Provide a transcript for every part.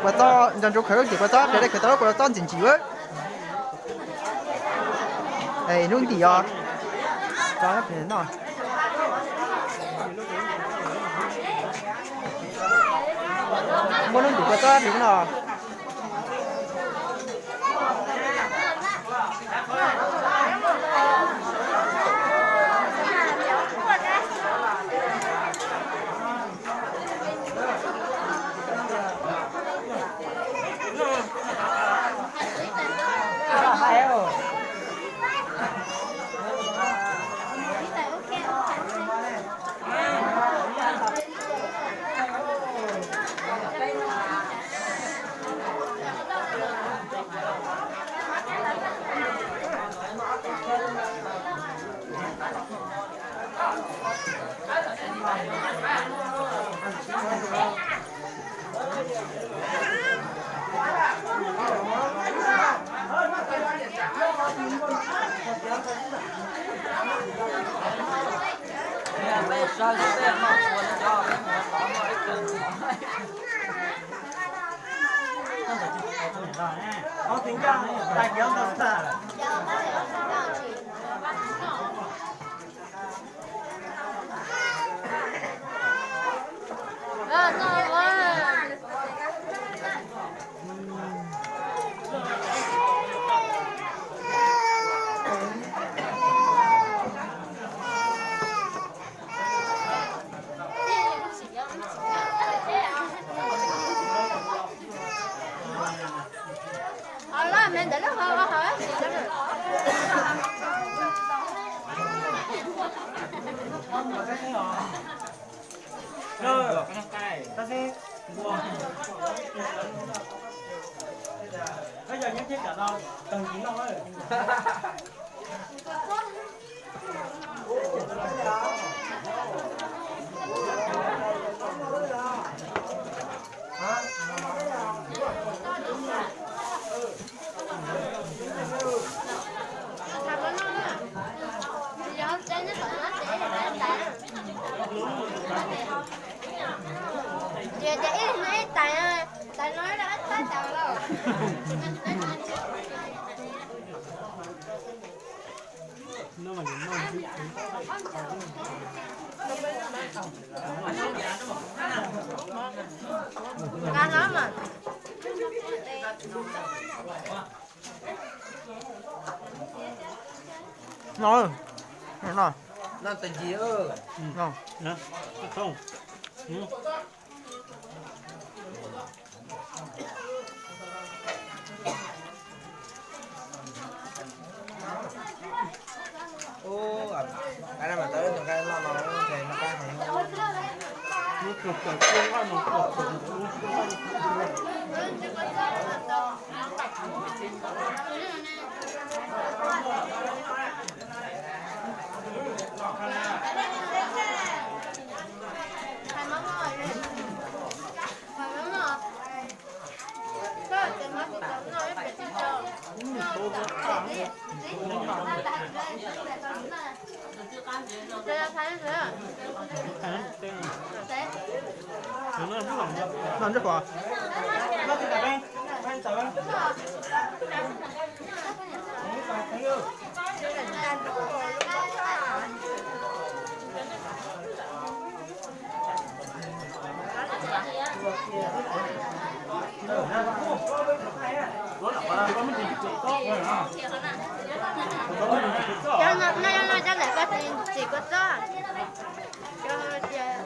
Kuv txob nco ntsoov khaws lub ntim kuv txob, pliag dej khaws tau lub kuv txob ntxim ntsim. Lub ntim os. Muab lub ntim kuv txob pliag no. No, no, no. Cov no, no, no, cov ntawm koj tsis kua txob. Cov no tias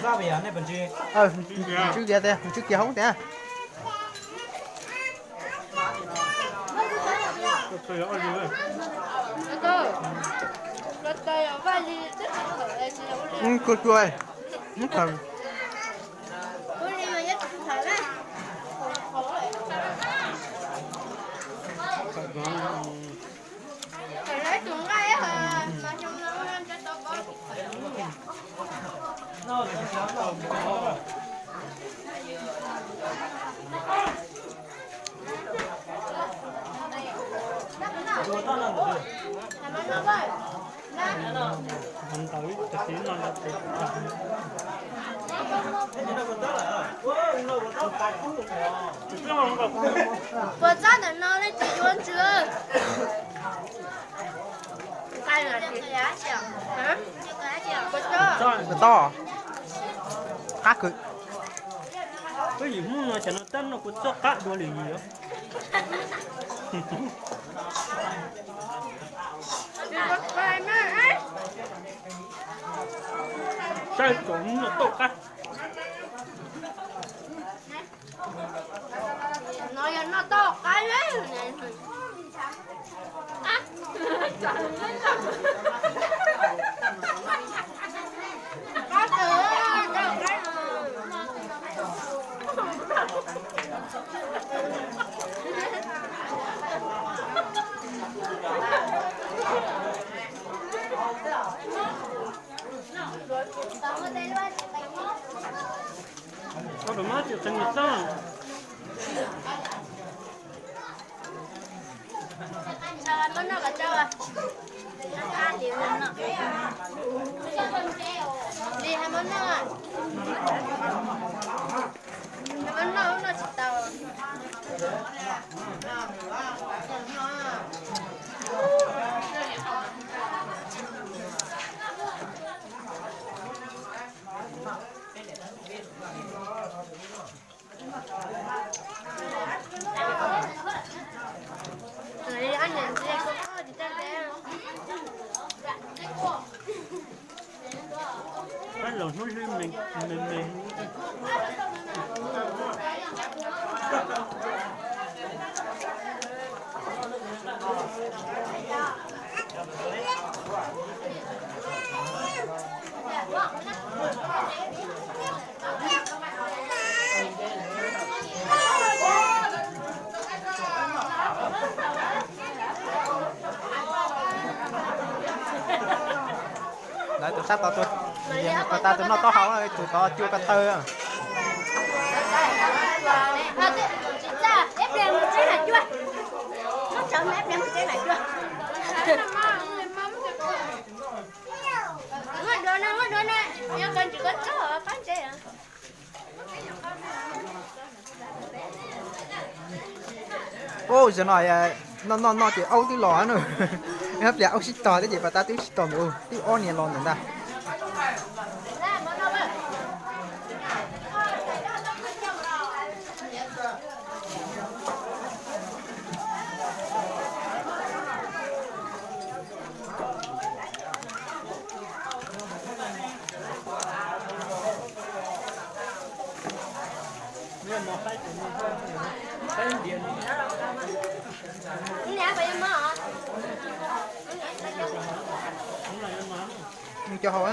Tswb kiag tiag, tswb kiag hoob tiag. Kua cua, Kua txob ntawm no nej tsis yuav ntsws. Kua txob, qab kawg. Peb yim Hmoob no xyov no tab noj kua txob qab dua li yus. Saib tsoom Hmoob noj tauj qab. No yog noj tauj qab. Ua rau mab tsis qhia nws txob. Los hnub hlwb me me. Lawv tus sab tod tus, pas tas tus noj taub hau, tus tod cua ko taw. Ub, zaum no noj noj noj ces aub twb los na. Pliag aub sib tog thiab ces pas tas twb sib tog ntawd, twb ob niag los ntawm ntag. Cov hau.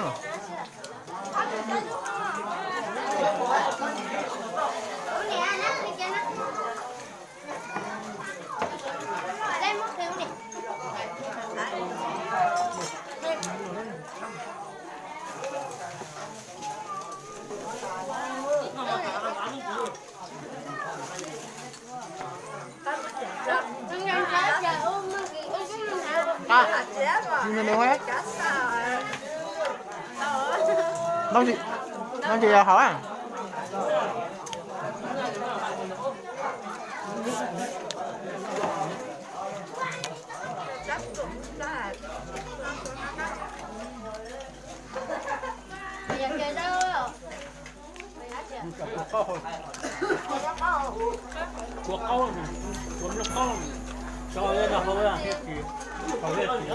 Noj ntsis yog hauv a. Ua qaub, ua nplooj qaub, tso no hauv thiab tsis, hauv thiab tsis.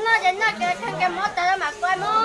Noj ces noj, kev kheej kev mob tas mam kua mog.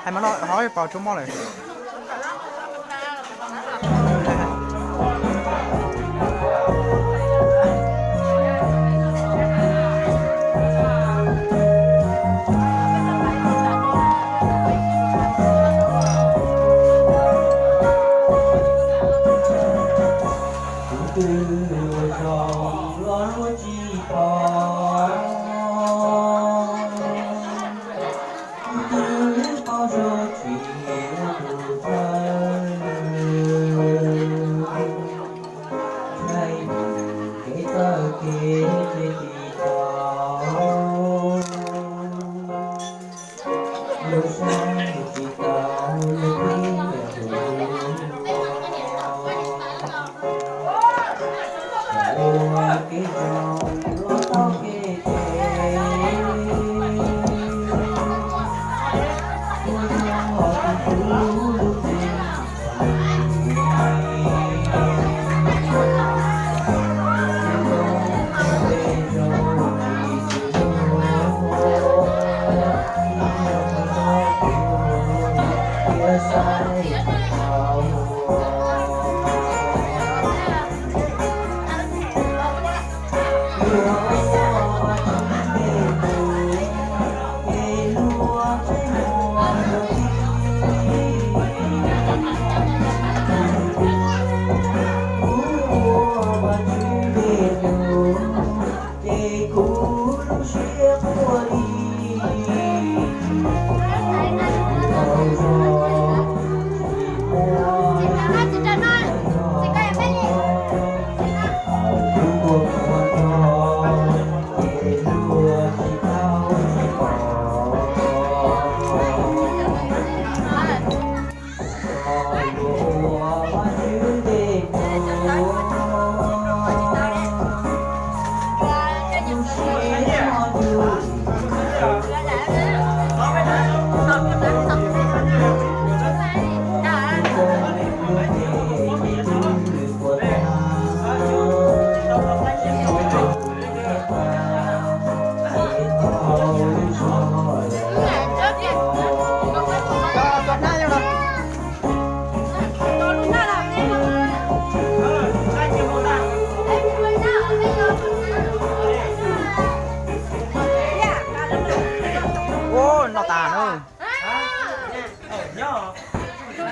Hais mas no ho ib pos tshuaj mob lawm. Kuv twb ua zoo luag luag tsis pom, kuv twb paub zoo tsis ua tus thawj, ntshai kev txawj kev cia tsis tau, lub sab tsis tau lub tib tus, ua kev zoo luag tau kev phem, ua zoo tus kuv lub tsev. Ces kuv lub siab quaj li, kuv tau zoo, tsis muaj, kuv ua qhua nrog, ces luag tsis tau tsis pom. Ua noj tas na.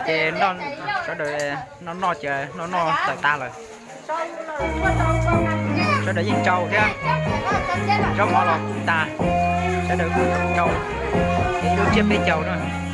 Ces sawv daws noj noj ces noj noj tawm tas lawm. Sawv daws yeej tsaus thiab. Zaub mov los kuj tas, sawv daws kuj tsaus, ib lub tsiab peb caug na.